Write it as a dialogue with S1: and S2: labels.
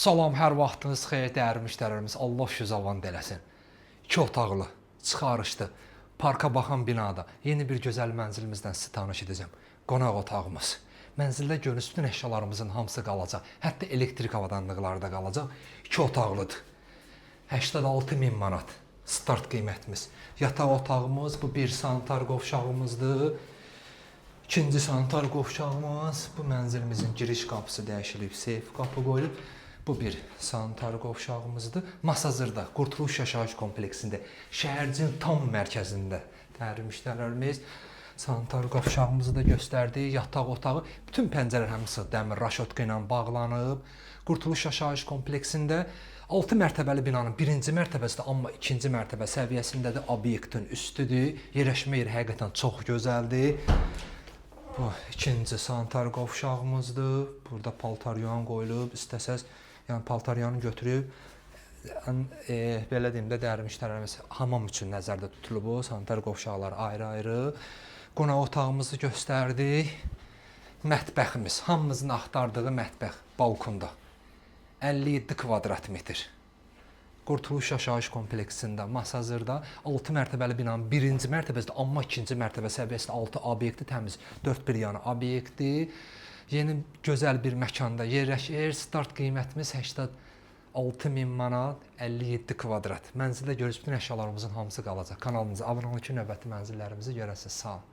S1: Salam, hər vaxtınız xeyir dəyərli müştərilərimiz. Allah şüzavan eləsin. İki otaqlı, çıxarışlı, parka baxan binada yeni bir gözəl mənzilimizdən sizi tanış edəcəm. Qonaq otağımız. Mənzildə görünüş bütün əşyalarımızın hamısı qalacaq. Hətta elektrik avadanlıqları da qalacaq. İki otaqlıdır. 86 min manat start qiymətimiz. Yataq otağımız bu bir sanitar qovşağımızdır. İkinci sanitar qovşağımız, bu mənzilimizin giriş qapısı dəyişilib, seyf qapı qoyulub. Bu bir sanitar qovşağımızdır. Masazırda, Qurtuluş Yaşayış kompleksində, şəhərcinin tam mərkəzində dəyərli müştərilərimiz, sanitar qovşağımızı da göstərdi, yataq otağı, bütün pəncərələr hamısı dəmir raşotka ilə bağlanıb. Qurtuluş Yaşayış kompleksində 6 mərtəbəli binanın birinci mərtəbəsində, amma ikinci mərtəbə səviyyəsindədir, obyektin üstüdür. Yerləşmə yeri həqiqətən çox gözəldir. Bu ikinci sanitar qovşağımızdır. Burada paltaryan qoyulub. İstəsəz, yəni paltaryanı götürüb belə deyim də dəyərli müştərilərimiz, hamam üçün nəzərdə tutulub o sanitar qovşaqlar ayrı-ayrı. Qonaq otağımızı göstərdik. Mətbəximiz, hamımızın axtardığı mətbəx balkonda. 57 kvadrat metr. Qurtuluş Yaşayış kompleksində, Masazırda 6 mərtəbəli binanın birinci mərtəbəsində, amma ikinci mərtəbə səviyyəsində 6 obyekti təmiz, 4 bir yanı obyekti. Yeni gözəl bir məkanda yerləşir. Start qiymətimiz 86 min manat, 57 kvadrat. Mənzildə görürüz bütün əşyalarımızın hamısı qalacaq. Kanalımıza abunə olun ki, növbəti mənzillərimizi görəsiniz. Sağ olun.